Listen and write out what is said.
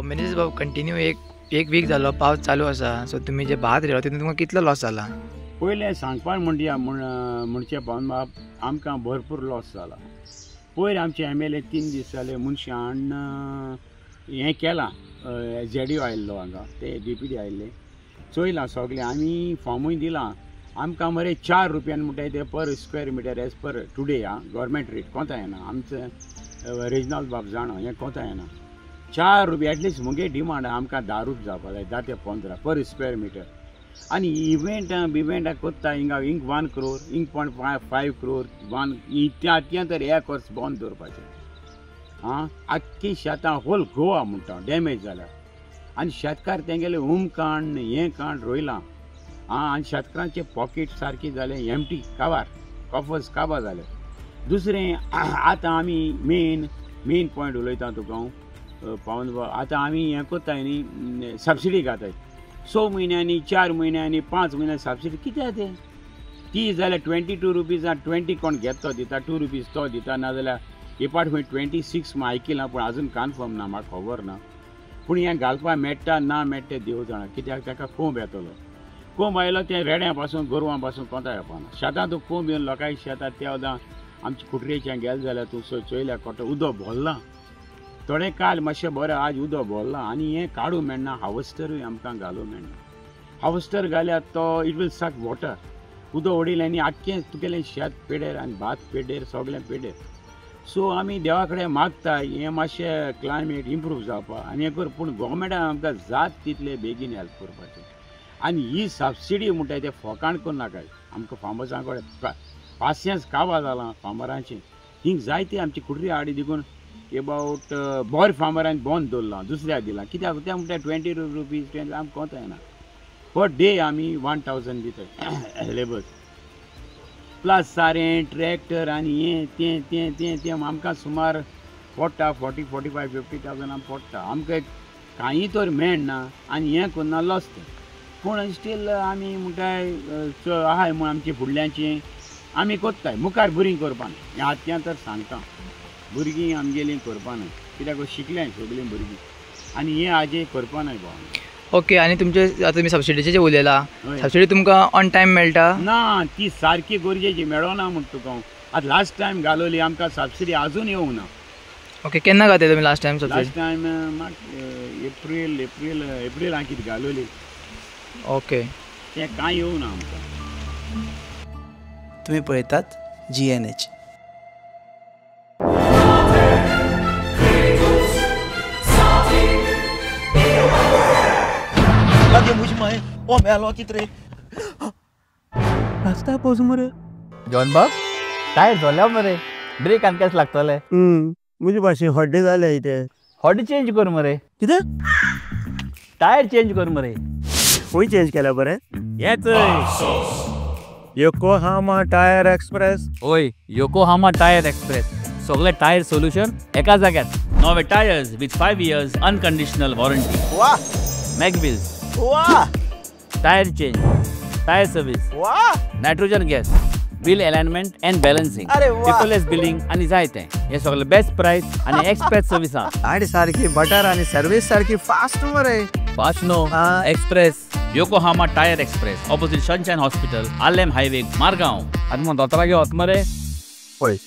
मिनेझीस बाब कंटिन्यू एक वीक जालो पावस चालू आसा, सो तुमी जे भात रोयला तितून तुमकां कितलो लॉस जाला? पयलें सांगपाक म्हणया म्हणचे पवन बाब आमकां भरपूर लॉस जाला. पयर आमचे MLA 3 दीस जाले मनशान हें केलां, ZDO आयिल्लो हांगा, ते DPD आयिल्ले, चोयलां सगळें, आमी फॉर्मूय दिलां. आमकां मरे 4 रुपयान म्हणटाय ते per square metre as per today. आं, गव्हर्मेंट रेट कोंता येना, आमचें रेजिनाल्ड बाब जाणा हें कोंता येना. 4 रुपया एटलिस्ट मुगे डिमांड आमकां 10 रुपया जावपा जाय, 10 ते 15 पर स्क्वेअर मिटर. आनी इव्हेंटां बिव्हेंटां कोत्ता हिंगा हिंग 1 crore, हिंग 0.5 crore, 1 त्या तर एक वर्स बंद दवरपाचें. आं, आख्खी शेतां होल गोवा म्हणटा डॅमेज जाल्या आनी शेतकार तेंगेले उमकांड हें कांड रोयलां. आं, आनी शेतकारांचे पॉकेट सारकी जालें एमटी, काबार कॉफर्स काबार जाले. दुसरें आतां आमी मेन पॉयंट उलयता तुका हांव पावन बाब, आतां आमी हें कोत्ताय न्ही, सबसिडी घाताय 6 म्हयन्यांनी, 4 म्हयन्यांनी, 5 म्हयन्यांनी सबसिडी कित्याक तें? ती जाल्यार 22 रुपीज 20 कोण घेता तो दिता, 2 रुपीज तो दिता, नाजाल्यार डिपार्टमेंट 26 आयकिलां पूण आजून कन्फर्म ना, म्हाका खबर ना. पूण हें घालपाक मेळटा ना मेळटा देव जाणा, कित्याक ताका कोंब येतलो, कोंब आयलो तें रेड्यां पासून गोरवां पासून कोंता येवपाना. शेतां तूं कोंब येवन लोकांक शेतां त्या वदां आमच्या कुटरेच्यान गेले जाल्यार तूं चोयल्या कोटो उदक भरलां, थोडें काल मातशें बरें आज उदक भरलां आनी हें काडूंक मेळना, हार्वेस्टरूय आमकां घालूंक मेळना. हार्वेस्टर घाल्यार तो it will सक वॉटर, उदक उडयलें आनी आख्खें तुगेलें शेत पेडेर आनी भात पेडेर, सगळें पेडेर. सो आमी देवा कडेन मागता हें मातशें क्लायमेट इम्प्रूव जावपाक आनी हें कर, पूण गोवोरमेंटान आमकां जात तितले बेगीन हेल्प करपाचें. आनी ही सबसिडी म्हणटा तें फोकाण करूं नाकाय, आमकां फार्मर्सां कडेन पासियेंस काबार जालां फार्मरांचें. हिंग जायते आमची कुटरी हाडी देखून एबावट बरें फार्मरान बंद दवरलां, दुसऱ्याक दिलां, कित्याक तें म्हणटा 20 रुपीज 20 आमकां कोंता येना. पर डे आमी 1000 दिताय लेबर्स, प्लस सारें ट्रॅक्टर आनी हें तें तें तें तें आमकां सुमार पडटा 40, 45, 50,000 आमकां पडटा. आमकां कांय तर मेळना आनी हें करना लॉस तें, पूण स्टील आमी म्हणटाय आहाय म्हूण आमची फुडल्यांची आमी कोत्ताय मुखार भुरगीं करपा न्हय. हें आत्यां तर सांगता, भुरगीं आमगेलीं करपा न्हय, कित्याक शिकल्याय सगळीं भुरगीं आनी हें आजे करपा न्हय बाबा. ओके, आनी तुमचे आतां तुमी सबसिडीचें जें उलयलां, सबसिडी तुमकां ऑन टायम मेळटा ना? ती सारकी गरजेची मेळना म्हण तुका हांव. आतां लास्ट टायम घालोली आमकां सबसिडी आजून येवंक ना. ओके, केन्ना घातली तुमी last time subsidy? Last time April April एप्रिलान कितें घालोली. ओके, तें कांय येवंक ना आमकां. तुमी पळयतात GNH. ओ मेलो कित रे, रस्त्यार पोस मरे. जॉन बाब टायर जोल्या मरे, ब्रेक आनी कशें लागतले? म्हजे भाशेन हड्डे जाले ते. हड्डे चेंज कर मरे. कितें? टायर चेंज कर मरे. खंय चेंज केल्या बरें? हें योकोहामा टायर एक्सप्रेस. ओय, योकोहामा टायर एक्सप्रेस, सगळे टायर सोल्युशन एका जाग्यार. नवे tyres with 5 years unconditional warranty. वा! मॅग व्हील्स. वा! Tyre change, tyre service, वा! Nitrogen gas, wheel alignment and balancing, paperless billing आनी जायते. हे सगळे बेस्ट प्राइस आनी एक्सप्रेस सर्विसा. आनी सारकी बटर आनी सर्वीस सारकी फास्ट मरे. Fast no, express. Yokohama tyre express, opposite Sunshine hospital, Arlem highway, Margao. आतां मग दोतोरागे वत मरे. पळय.